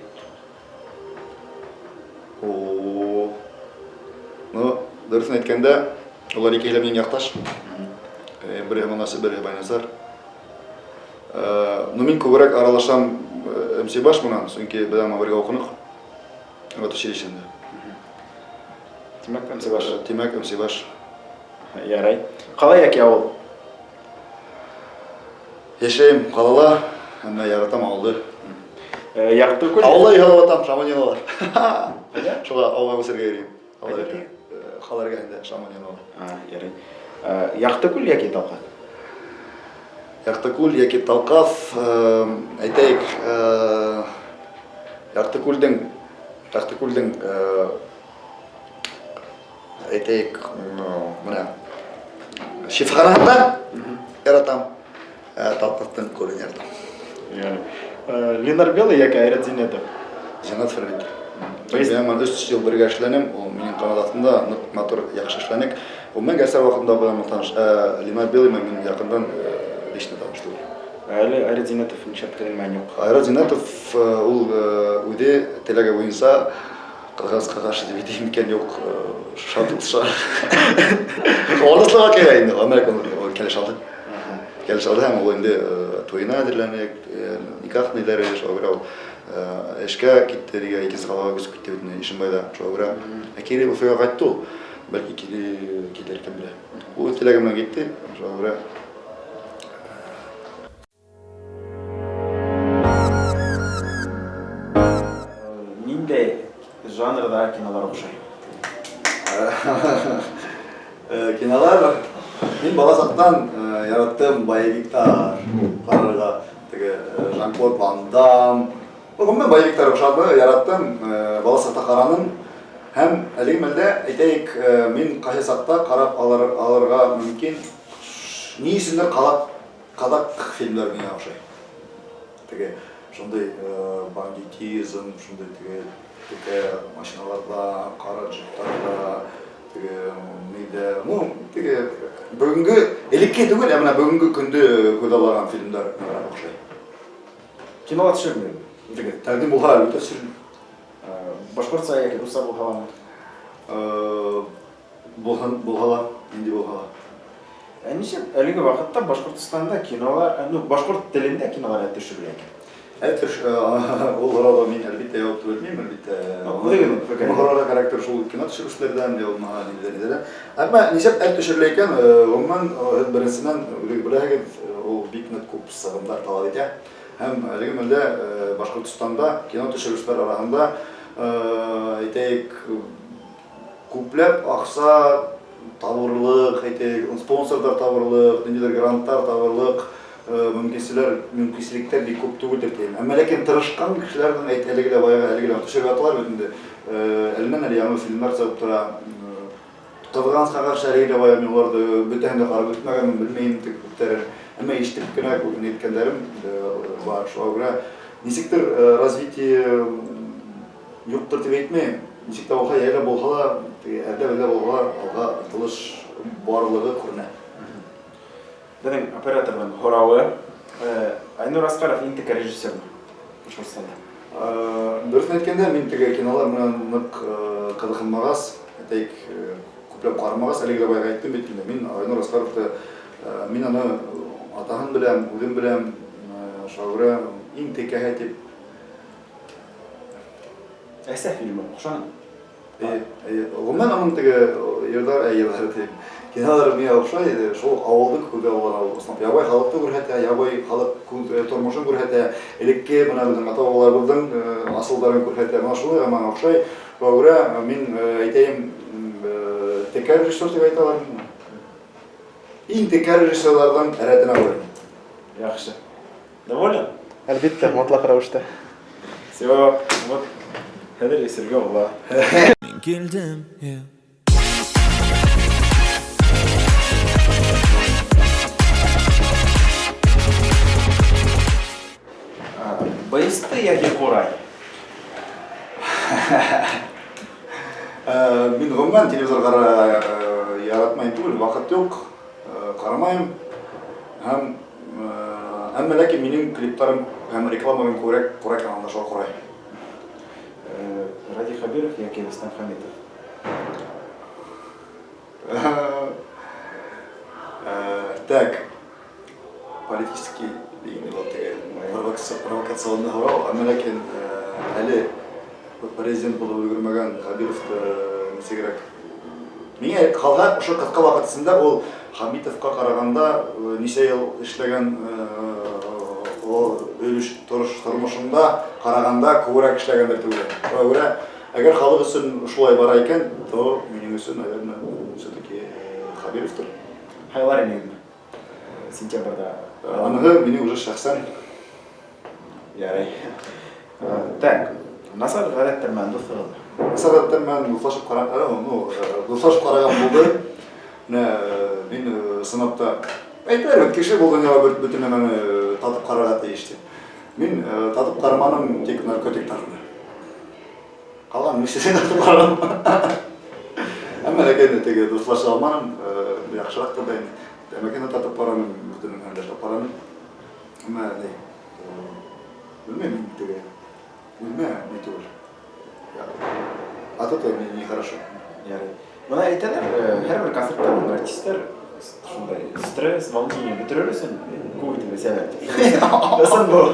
О. Ну, дөресен әйткәндә, улар икеһе дә минем якташ. Береһе Монасы, береһе Байназар. Ну, мин күбрәк аралашам МС Баш менән, чөнки без аңа бергә укынык. Вот училищеда. Тимәк, МС Баш. Тимәк, МС Баш. Ярай. Кала яки авыл? Яшәйм калала, әмма яратам авылды. Якты күл. Авылда йоклап атам, шаман яналар. Шуңа авылга үсәргә йөрим. Кала эргәһендә шаман яналар. Ярай. Якты күл яки Талкас? Якты күл яки Талкас, әйтәйек, Якты күлдең, Якты күлдең, әйтәйек, менә шифаханасында яратам, ә Талкастың күлен яратам. Ленар Белый яки Айрат Зиннәтов? Зиннәтов, әлбәттә. Мин аның өч ел бергә эшләнем, ул минем канат астында нык матур, яхшы эшләнек. Гомумән, Гәсәр вакытында белән таныш, ә Ленар Белый белән мин якындан лично таныш түгел. Әле Айрат Зиннәтов нишләп теләнмәгән юк? Айрат Зиннәтов ул үзе теләге буенча кыргызга каршы дип әйтәйем микән, юк, шатлыша. Аныслыга килә инде, Америка ул килеш алды. Килеш алды һәм ул инде туена әзерләнеп, никах ниләре, шуңа күрә ул эшкә китте, дигән икенче калага күчеп китте бит инде Ишембайда. Шуңа күрә ә кире Уфага кайтты ул. Бәлки кире килер, кем белә. Ул үз теләге белән китте, шуңа күрә. Ниндәй жанрда кинолар охшай? Кинолар мин бала чактан яраттым боевиктар карарга. Теге Жан-Клод Ван Дамм. Ну, гомумән боевиктар охшады, яраттым. Бала чакта караным. Һәм әлеге мәлдә, әйтәйек, мин кайсы чакта карап алырга мөмкин. Ни өчендер казак казак фильмнары миңа охшый. Теге шундый бандитизм, шундый теге текә машиналарда, кара джиптарда, теге нидә, ну, теге бүгенге элекке түгел, ә менә бүгенге көндә күзаллаган фильмнар миңа охшый. Кинога төшермим. Теге тәкъдим булһа, әлбәттә төшерим. Башкортча яки русча булһа Булһын, булһа ла, нинди булһа ла. Ә ничек әлеге вакытта Башкортстанда кинолар, ну, башкорт телендә кинолар ә төшерелә икән? Ә төш, ул һорауга мин әлбиттә җавап таба белмим, әлбиттә. Үзегезнең фикер. Бу һорауга кирәктер шул кино төшерүчеләрдән, я булмаса ниндидер нидердән. Әмма ничек ә төшерелә икән, гомумән, беренчедән, үзегез беләһегез, ул бик нык күп чыгымнар таләп итә. Һәм әлеге мәлдә Башкортстанда кино төшерүчеләр арасында, әйтәйек, Күпләп акча табырлык, әйтәйек, спонсорлар табырлык, ниндидер грантлар табырлык мөмкинчеләр, мөмкинчелекләр бик күп түгелдер дим. Әмма ләкин тырышкан кешеләрнең әйт, әлеге дә баягы, әлеге дә төшереп яталар бит инде. Әленнән-әле яңа фильмнар чыгып тора. Кызганычка каршы, әлеге дә баягы мин аларны бөтәһен дә карап бетмәгәнмен, белмим тик күпләрен. Әмма ишетеп кенә күп әйткәннәрем бар. Шуңа күрә ничектер развитие Юктыр дип әйтмим. Ничек тә булса, яйлап булса да, теге әлдә-бәлдә булса да, алга омтылыш барлыгы күренә. Безнең операторның соравы, Айнур Аскаров иң текә режиссермы Башкортстанда? Дөресен әйткәндә, мин теге кинолар белән нык кызыксынмагач, әйтәйек, күпләп карамагач, әлеге дә баягы әйттем бит инде, мин Айнур Аскаровты Мин аны атаһын беләм, үҙем беләм, шуға күрә иң текәһе тип. Әсә фильмы оҡшаны? Эйе, эйе. Ғөмүмән, уның теге йырҙар, ә йырҙар тип, кинолары миңә оҡшай ине. Шул ауылды күҙгә алған ул, ысынлап, ябай халыҡты күрһәтә, ябай халык тормошон күрһәтә, элекке бына беҙҙең ата-бабаларыбыҙҙың асылдарын күрһәтә. Бына шулай миңә оҡшай. Шуға күрә мин әйтәйем, текә режиссер тип әйтә алам. Иң текә режиссерларҙың рәтенә ҡуям. Яҡшы. Доволен? Әлбиттә, мотлаҡ рәүештә. Все, вот, хәҙер эсергә була. Мин килдем, yeah. Баянсы йәки ҡурай? Мин ғөмүмән телевизор ҡарарға яратмайым түгел, ваҡыт юҡ, ҡарамайым. Һәм әммә ләкин минең клиптарым һәм рекламам күберәк Ҡурай каналында, шуға ҡурай. Радий Хәбиров йәки Рөстәм Хәмитов? Так, политический дигән был теге провокационный һорау, әммә ләкин әле президент булып өлгөрмәгән Хәбировты нисегерәк. Миңә ҡалһа, ошо ҡыҫҡа ваҡыт эсендә ул Хәмитовҡа ҡарағанда нисә йыл эшләгән өлөш тормошонда ҡарағанда күберәк эшләгәндер тип уйлайым. Шуға күрә, әгәр халыҡ өсөн шулай бара икән, то минең өсөн, наверное, все-таки Хәбировтыр. Һайлар инегеҙме? Сентябрҙә. Аныһы минең уже шәхсән. Ярай. Так, насар ғәҙәттәр менән дуҫығыҙ? Насар ғәҙәттәр менән дуҫлашып ҡара, ну, дуҫлашып ҡараған булды. Менә мин ысынлап та әйтәләр бит, кеше был донъяла бөтөн нәмәне татып ҡарарға тейеш тип. Мин татып ҡараманым тик наркотиктарҙы. Ҡалған нисәсен татып ҡараным. Әммә ләкин теге дуҫлаша алманым, яҡшыраҡтыр да инде. Тәмәкене татып ҡараным, бөтөн нәмәне дә татып ҡараным. Әммә ни, белмәйем, мин теге үҙемә ни түгел. От этого мне нехорошо. Ярай. Бына әйтәләр, һәр бер концерттан артисттар шундай стресс, волнение бөтөрөр өсөн күп итеп эсәләр. Ысын был.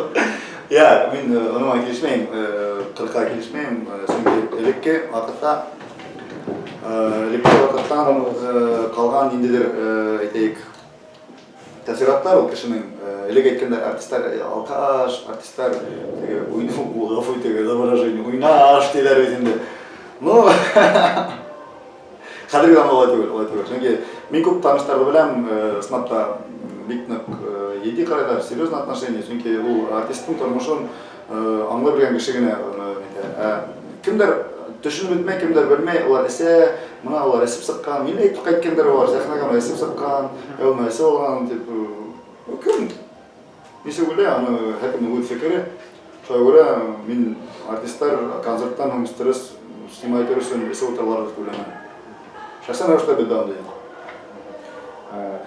Я, мин уның килешмәйем, ҡырҡа килешмәйем, сөнки элекке ваҡытта элекке ваҡыттан ҡалған ниндәйҙер, әйтәйек, тәьҫораттар ул кешенең. Элек әйткәндәр, артисттар алкаш, артисттар теге, ғәфү итегеҙ за выражение, уйнаш тиҙәр бит инде. Ну, хәҙерге заманда улай түгел, улай түгел. Сөнки мин күп таныштарҙы беләм, ысынлап та бик ныҡ етди ҡарайҙар, серьезное отношение, сөнки ул артисттың тормошон аңлай белгән кеше генә уны нитә. Ә кемдер төшөнөп бөтмәй, кемдер белмәй, улар эсә, бына улар эсеп сыҡҡан, мин әйтеп ҡайткандар улар сәхнәгә бына эсеп сыҡҡан, ә ул эсеп алған тип, кем нисек уйлай, аны һәр кемдең үҙ фекере. Шуға күрә мин артисттар концерттан һуң стресс снимать итер өсөн эсеп ултыралар тип уйламайым. Шәхсән рәүештә беҙҙә ундай юҡ.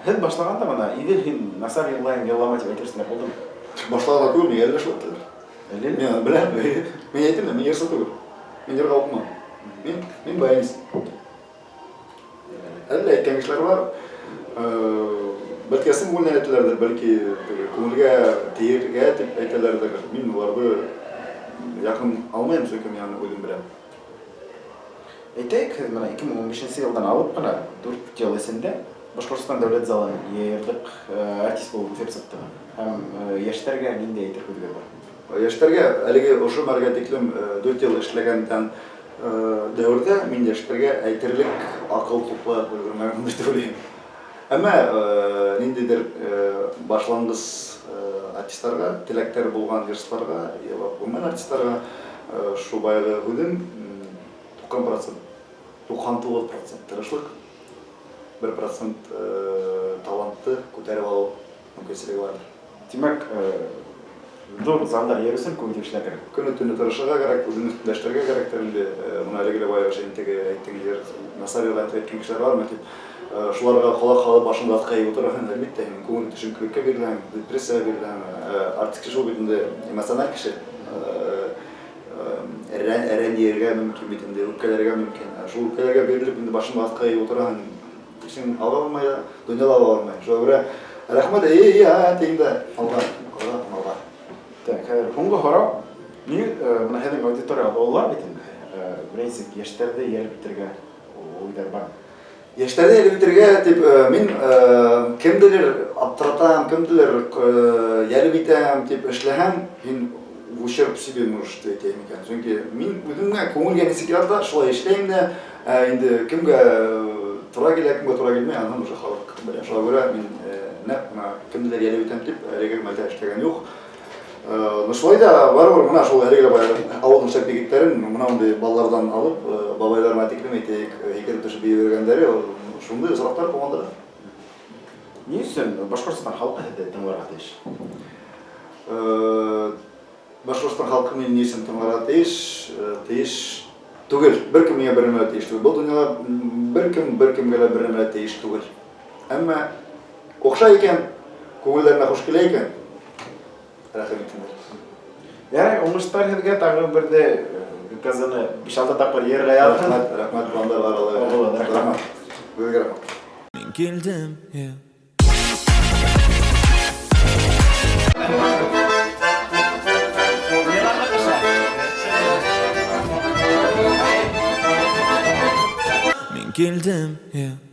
Һеҙ башлағанда бына Иҙел, һин насар йырлайың, йырлама тип әйтерселәр булдымы? Башлағанда түгел, миңә әле шул әйттеләр. Әле? Мин аны беләм. Мин әйтәм дә, мин йырсы түгел. Мин йырға уҡыманым. Мин баянист. Әллә әйткән кешеләр бар. Бәлки ысын күңелдән әйтәләрҙер, бәлки күңелгә тейергә тип әйтәләрҙер. Мин уларҙы яҡын алмайым, сөнки мин аны үҙем беләм. Әйтәйек, һеҙ бына 2015 йылдан алып ҡына 4 йыл эсендә Башҡортостан дәүләт залын йыйырҙыҡ артист булып үҫеп сыҡтығыҙ. Һәм йәштәргә ниндәй әйтер һүҙегеҙ бар? Йәштәргә әлеге ошо мәлгә тиклем 4 йыл эшләгәндән дәүерҙә мин йәштәргә әйтерлек аҡыл туплап өлгөрмәгәнмен тип уйлайым. Әммә ниндәйҙер башланғыс артистарға, теләктәре булған йырсыларға, ғөмүмән артистарға шул баяғы һүҙем: 90%, 99% тырышлыҡ, 1% талантты күтәреп алыу мөмкинселеге барҙыр. Тимәк, ҙур залдар йыйыр өсөн күп итеп эшләргә кәрәк. Көнө төнө тырышырға кәрәк, үҙең өҫтөндә эшләргә кәрәктер инде. Бына әлеге лә баяғы шул теге әйттең, йыр насар йырлайым тип әйткән кешеләр бармы тип. Шуларға ҡолаҡ һалып башыңды аҫҡа эйеп ултыраһың, әлбиттә, һинең күңел төшөнкөлөккә биреләһең, депрессияға биреләһең. Артист кеше ул бит инде эмоциональ кеше. Рәнйергә мөмкин бит инде, үпкәләргә мөмкин. Шул үпкәләргә бирелеп инде башыңды аҫҡа эйеп ултыраһың. Эшең алға бармай ҙа, донъя ла алға бармай. Шуға күрә рәхмәт, эйе, эйе, а тиң дә алға, алға һәм алға. Так, хәҙер һуңғы һорау. Ни, бына һеҙҙең аудитория ололар бит инде. Беренсе йәштәрҙе йәлеп итергә уйҙар бармы? Йәштәрҙе йәлеп итергә тип мин кемделер аптыратам, кемделер йәлеп итәм тип эшләһәм, һин в ущерб себе можешь әйтәйем икән. Сөнки мин үземгә күңелгә нисек ята, шулай эшләйем дә, инде кемгә тура килә, кемгә тура килмәй, анын уже халык белә. Шуңа күрә мин нәкъ менә кемделер йәлеп итәм дип әлеге мәлдә эшләгән юк. Ну шулай да барыбер менә шул әлеге лә баягы авылның шәп егетләрен менә мондый балалардан алып, бабайларына тиклем әйтәйек, һикереп төшеп бии биргәннәре шундый очраклар куандыра. Ни өсөн Башҡортостан халҡы һеҙҙе тыңларға тейеш? Башҡортостан халҡы мине ни өсөн тыңларға тейеш? Тейеш түгел. Бер кем миңә бер нәмә лә тейеш түгел. Был донъяла бер кем бер кемгә лә бер нәмә лә тейеш түгел. Әммә оҡшай икән, күңелдәренә хуш килә икән, рәхим итһендәр. Ярай, уңыштар һеҙгә тағы берҙе ГКЗ-ны биш-алты тапҡыр йыйырға яҙһын. Рәхмәт, рәхмәт, пландар бар алай. Рәхмәт. Һеҙгә рәхмәт. Мин килдем, yeah. Мин килдем, yeah.